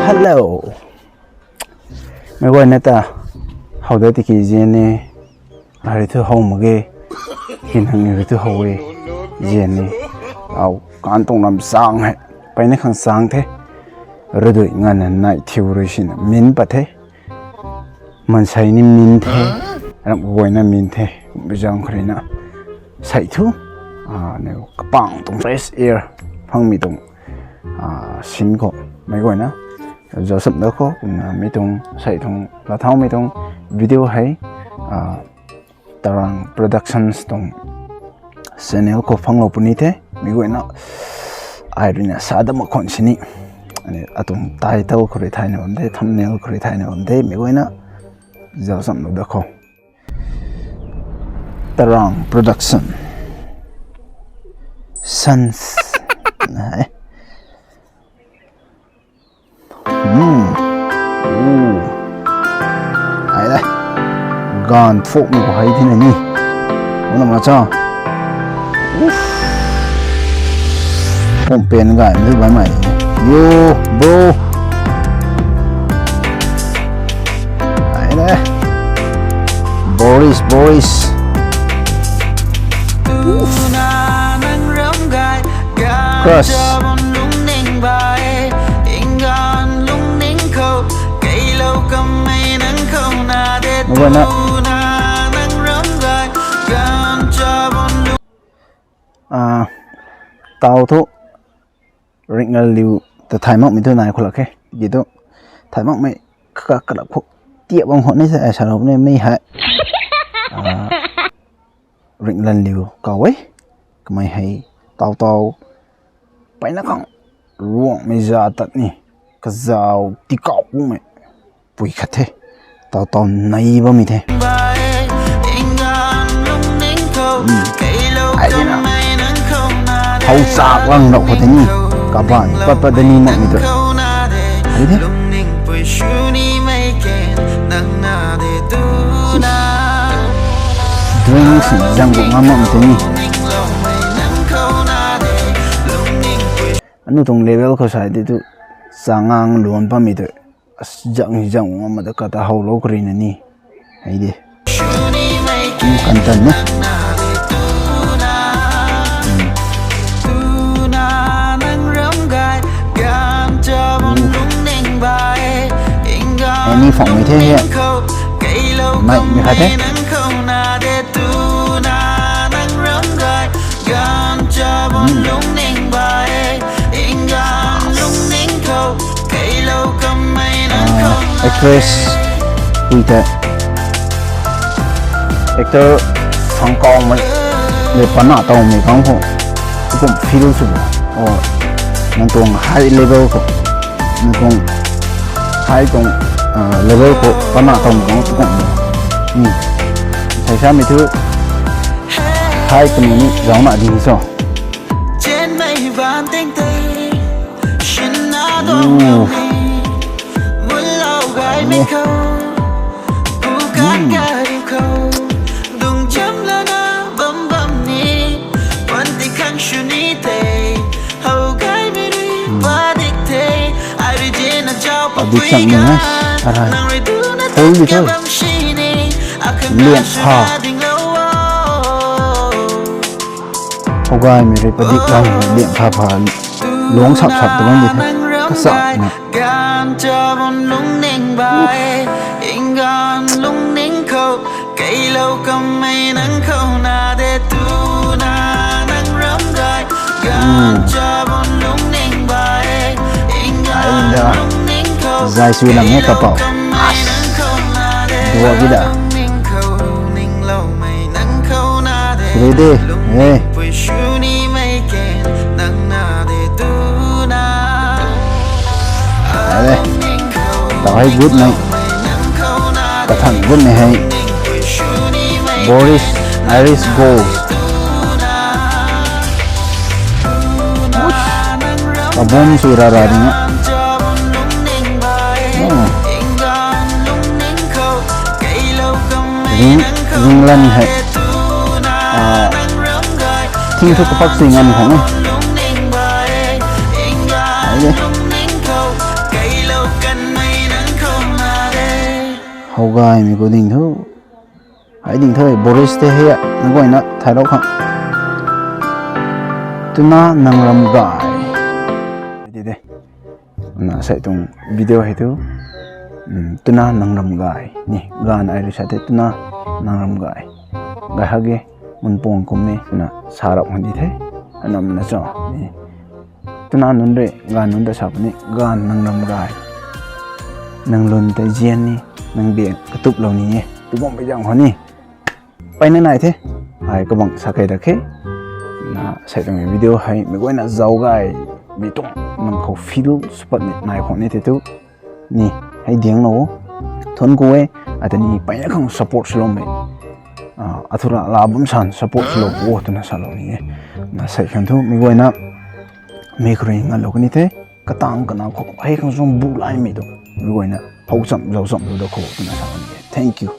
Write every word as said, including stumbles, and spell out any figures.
Hello. Meic guayna ta how de tiki zian ni, ari thu how mak ge, kin hang ni ri thu how e, zian ni. Au, kan tuang lam chang hei, peyna khang chang the. Ridui nganv nai thiu rui sina min pat the. Mansei ni min the, ram guayna min the, kum zang khou rui na. Sei thu, ah, neu kapang tuang fresh air phangmei tuang, ah, sin khou, meic guayna zauc sam da khou, kumna mi tuang, sei tuang, la thaumei tuang video hei, ah, Tarang Productions tuang channel khou phanglou puni the, meic guayna, ai rui na sa dat mak khwan sini. Ani atuang title khou rui thayna bam the, thumbnail khou rui thayna bam the, meic guayna zauc samlou da khou. Tarang Production. Sons. Hai. Hmm. Ooh. Hai de. Ganv phok mei khou hei thina ni. Wana ma cha. Uff. Pumpen gay mei bai mai. Yo, bro. Hai de. Boris, Boris. Uff. Crush. Meic guayna. Ah, tau thu Ringlaliu ta thay makmei thu nai khou lak khe. Ki thu thay makmei kaka kalak khou tiap bam khou ni sa, sa rau ni mei hei. Ah, Ringlaliu kaw e. Kamei hei tau tau peyna khang ruangmei za tat ni, kazauh tikauh kumei pui khat the. Tau tau nai bammei the. Hmm. Ai di na. How chak lang rau khou tei ni. Kabaanv pat pat da ni makmei tu. Ai di. Drinks zang gu ngam makmei tei ni. Anu tuang level khou sai di tu, changang luan bammei tu. As, zang, zang ngam ma ta kata howlou kari na ni. Hei de. Hmm, kan tan ni. Hmm. Hei ni phangmei the he. Mei, mei khat the. Hmm. Ah, actress pui tei, actor phang kawmei le pana tawmei khang khou, kum feel sw bo. Or nang tuang high level khou, nang tuang high tuang, ah, level khou pana tawmei khang tu kum. Hmm. Sai samei thu high kanu ni zauc na ding so. Ooh. Adik chang ni na. Arai. Full di tho. Lian pha. Hou gaymei rui padik lam lian pha pha. Luang sap sap tu bam di the. Kasa na. Ai da. Zai sui lam he kapau. Dua ki da. Ready. Hey. Ai le. Tau hei good night. Kathan good night hei. Boris Iris Gold. Kabum sui rara ding a. Oh. Ring, Ringlan hei. Ah, Ting thu kapak si ngan khang e. Ai de. How gaymei khou ding thu. Ai ding thu, Boris te hei, nang guayna thailou khang. Twna nang ram gay. Di de. Na sei tuang video hei thu, um, twna nang ram gay. Ni, gan ai rui sa the, twna nang ram gay. Gay hak ge, mun pung kum ni, na sa rap hang di the. Anam na cho, ni. Twna nunc rui, gan nunc ta sa puni, gan nang ram gay. Nang lun tei zian ni, nang biak katuplou ni e. Tubam pai zang khou ni. Pai na nai the. Ai kabang sa kai rak khe. Na sei tuang video hei, mei guayna zauc gay. Mei tuang nang khou feel sw pat ni nai khou ni the tu. Ni, hei diang lo. Thun ku e, ata ni pai na khang support swlou mei. Ah, athura la bam san support swlou o twna salou ni e. Na sei khang thu, mei guayna, mei khou rui nganlou kani the, katang kana khou, hei khang sung bu lai mei tu. Mei guayna, how cham, zauc cham lou da khou twna sa ni e. Thank you.